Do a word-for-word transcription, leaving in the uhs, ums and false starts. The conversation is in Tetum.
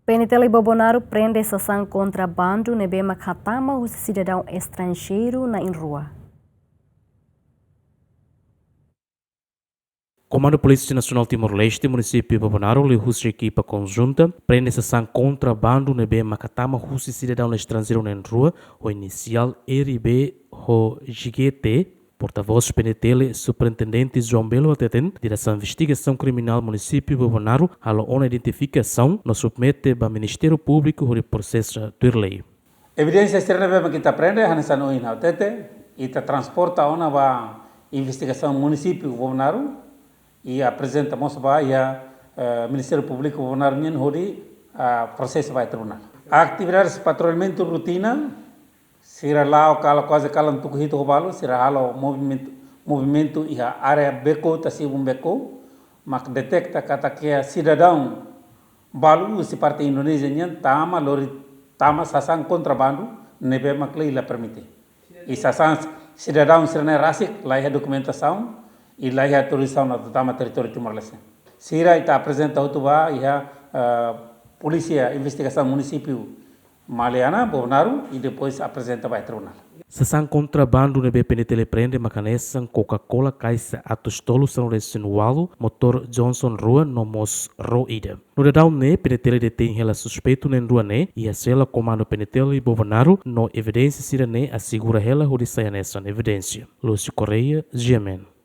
PNTL Bobonaro prende sasán kontrabandu ne'ebé mak hatama husi sidadaun estranjeiru na'in-rua. Komandu Polísia Nasionál Timor-Leste, Munisípiu Bobonaro, liuhusi ekipa konjunta, prende sasán kontrabandu ne'ebé mak hatama husi sidadaun estranjeiru na'in-rua, ho inisiál R B ho G T. Portavós PNTL, Superintendente João Belo hateten, Diresaun Investigasaun Kriminál Munisípiu Bobonaro halo ona identifikasaun no submete ba Ministériu Públiku hodi prosesa tuir lei. Evidénsia sira ne'ebé mak ita prende, hanesan ohin ha'u hatete, ita transporta ona ba investigasaun Munisípiu Bobonaro, i aprezenta mós ba iha, eh, Ministériu Públiku Bobonaro nian hodi, ah, prosesa ba tribunál. Atividades patrullamentu rutina, sira la'o kala kuaze kalan tuku hitu ho balu, sira halo movimentu, movimentu iha área Beko, Tasibun Beko, mak deteta katak iha sidadaun balu husi parte Indonézia nian tama lori, tama sasán kontrabandu ne'ebé mak lei la permite. I sasán sidadaun sira-ne'e rasik, la iha dokumentasaun, i la iha autorizasaun atu tama territóriu Timor-Leste. Sira ita aprezenta hotu ba iha, eh, Polísia Investigasaun Munisípiu Maliana, Bobonaro, i depois aprezenta ba tribunál. Sasán kontrabandu ne'ebé PNTL prende mak hanesan Coca-Cola kaixa atus tolu sanulu-resin-ualu, motór Johnson rua no mós ró ida. No daudaun ne'e, PNTL detein hela suspeitu na'in-rua ne'e iha sela Komandu PNTL Bobonaro, no evidénsia sira-ne'e asegura hela hodi sai hanesan evidénsia. Lúcio Correia, G M N.